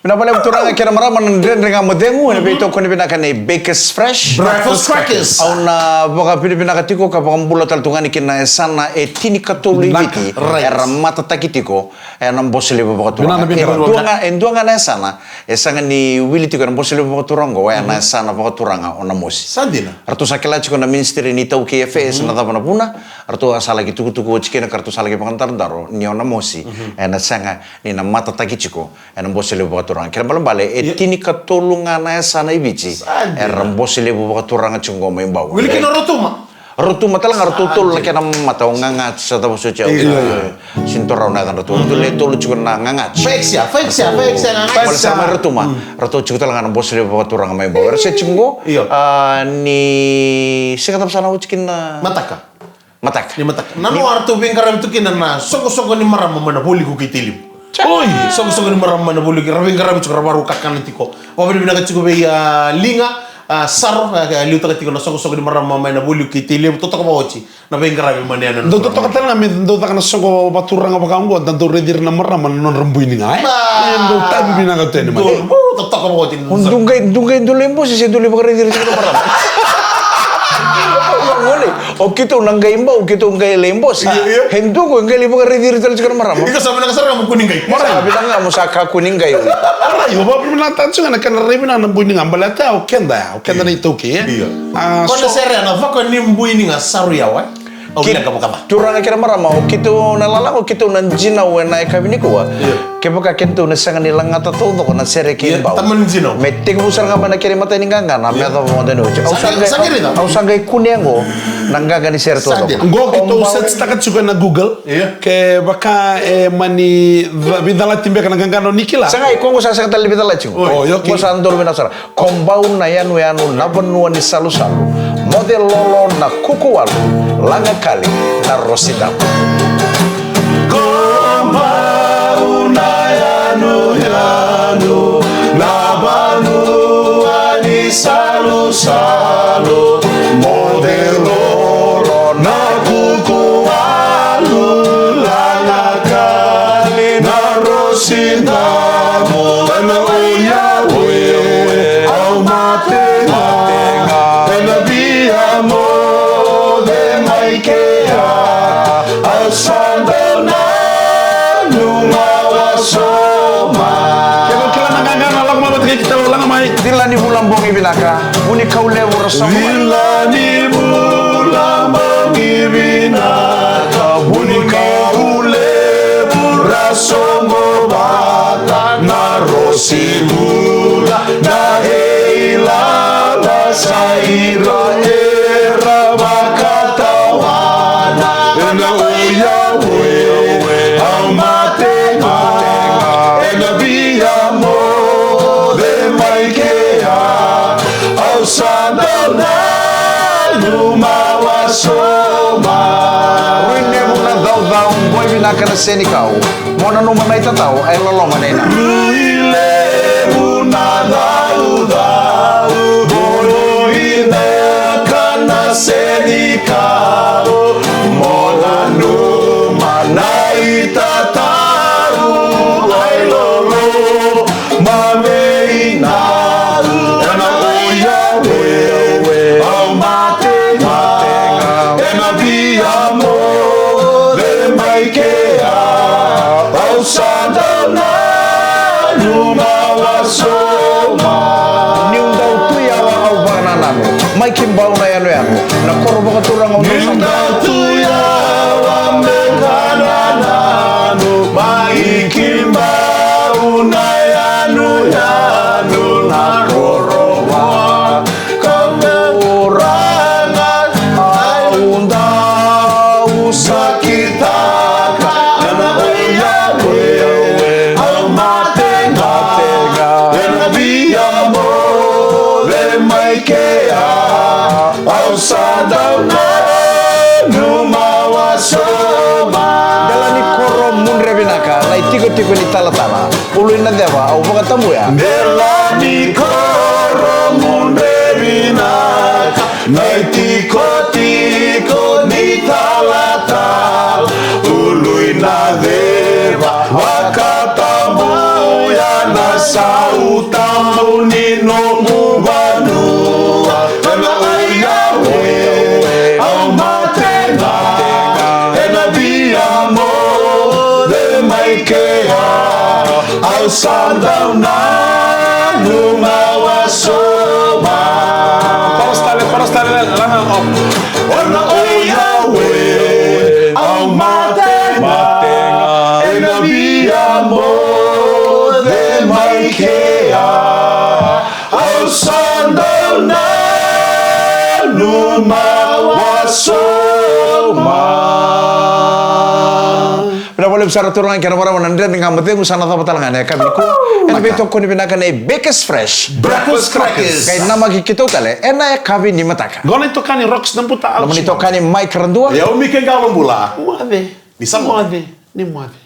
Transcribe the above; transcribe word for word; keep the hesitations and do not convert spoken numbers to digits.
Vinaka vakalevu turaga kei na marama na Dredre Ga Mo Cegu, ena veitokoni vinaka nei Bakers Fresh. Breakfast crackers. Au na vakavinavinaka tiko ka vakabula tale tu ga yani ki na yasana e tinikatolu i Viti era matataki tiko ena Bose Levu Vakaturaga. E dua ga, e dua ga na yasana e sega ni wili tiko ena Bose Levu Vakaturaga oqo, oya na yasana vakaturaga o Namosi. Sa dina. Ratou sa kila tiko na ministry ni iTaukei Affairs na cava na vuna ratou a sa laki tukutuku oti kina ka ratou sa laki vakadarodaro ni o Namosi ena sega ni na matataki tiko ena Bose Levu Vakaturaga. Kena ibalebale e tinikatolu ga na yasana i Viti era Bose Levu Vakaturaga tiko qo mai Bau. Wili kina o Rotuma. Rotuma tale ga, ratou tolu na kena mata, o Gagaji, sa cava soti au. Sini torau na yaca ratou. Ratou le tolu tiko na Gagaji. Faixia, faixia, faixia, Gagaji. Vale sara mai Rotuma. Ratou tiko tale ga na Bose Levu Vakaturaga mai Bau. Era se tiko qo ni siga cava sa na oti kina? Mataka. Mataka. Ni mataka. Nanoa ratou veiqaravi tu kina na soqosoqo ni marama mai na Vualiku kei Tailevu. Oi, soqosoqo ni marama mai na Vualiku, ra veiqaravi tiko, ra vakarau kakana tiko. Vakavinavinaka tiko vei a Liga, a Saro, a liutaka tiko na soqosoqo ni marama mai na Vualiku kei Tailevu, totoka vakaoti na veiqaravi mai na yanuyanu. Dou totoka tale ga me dou caka na soqo vakaturaga vaka oqo, da dou raici ira na marama na nodra bui ni ga, e? Dou tavi vinaka tu yani mai. Totoka vakaoti. O dou qai, dou qai dou lai bose se dou lai vakaraici ira tiko na marama? Gole, o keitou na qai Bau, o keitou qai lai bose. Io, io. E dua qo e qai lai vakaraici ira tale tiko na marama. Iko sa vinaka sara ga mo kua ni qai. Sa vinaka ga mo sa kakua ni qai. Rai, au vakavinavinakataka tiko ga na kena rai vinaka na bui ni ga, baleta o keda ya, o keda na iTaukei, e? Io. Ko na sere na vaka ni bui ni ga, Saro, ya, e? Au leqa vakacava? Turaga kei na marama, o keitou na lala qo, o keitou na dinau ena yakavi nikua. Io. Kevaka keitou na sega ni lagata taucoko na sere kei Bau, me tekivu sara ga mai na kena imatai ni qaqana me yacova na matai ni oti. Au sa qai, au sa qai kunea qo na qaqa ni sere taucoko. Qo keitou search-taka tiko ena Google. Io. Kevaka e mani veicalati beka na qaqana o Nikila. Sa qai, ko qo sa sega tale ni veicalati qo. Oi, okay. Qo sa donu vinaka sara. Ko Bau na yanuyanu, na vanua ni salusalu. Moce lolo na kukuwalu, lagakali na rosi damu. Ko Bau na yanuyanu, na vanua ni salusalu. Moce lolo na kukuwalu, lagakali na rosi damu. Ena oya oe au mate ga, ena via moce mai kea. Au sa dau nanuma wasoma. Kevaka o kila na qaqana, lako mai vata kei keitou, laga mai. Cila ni vula bogi vinaka, vunikau levu ra sogo. Cila ni vula bogi vinaka, vunikau levu ra sogo vata. Na rosi bula, na eilala sa ira era vakatawana. Ena oya oe au mate ga, ena via moce mai kea. Au sa dau nanuma wasoma. Rui levu na caucau, boi vinaka na senikau. Mo nanuma na itatau, e loloma na inau. Rui levu na caucau, boi vinaka na senikau. Mo nanuma na itatau, e loloma na inau. Ena oya oe au mate ga, ena via moce mai kea. Au sa dau nanuma wasoma. Niu dau tu yawa au vakanananu, mai ki Bau na yanuyanu, na koro vakaturaga au dau sa. Niu dau tu yawa me vakanananu, mai ki Bau na yanuyanu, na koro vaka Turaga, au dau sakitaka, ena oya oe au mate ga, ena via moce mai kea, au sa dau nanuma wasoma. Dela ni koro, mudre vinaka, na itikotiko ni talatala. Ulu i na ceva, au vakatabuya. Dela ni koro, mudre vinaka, na itikotiko ni talatala. Ulu i na ceva, vakatabuya na Sa u tabu ni nomu vanua, na o Yahweh, au matega, ena via moce mai kea, au sa dau nanuma wasoma. Chorus tale, chorus tale, la, la, la. O na o Yahweh, au matega, ena via moce mai kea, au sa dau nanuma wasoma. Vinaka vakalevu sara turaga kei na marama na Dredre Ga Mo Cegu, sa na cava tale ga ena yakavi nikua. Ena veitokoni vinaka nei Bakers Fresh Breakfast Crackers. Qai namaki keitou tale ena yakavi ni mataka. Qo na itokani Rocks Nabuta. Nomuni itokani Mike Radua. Ia o Mike Qalobula. Moce. Ni sa moce. Moce. Ni moce.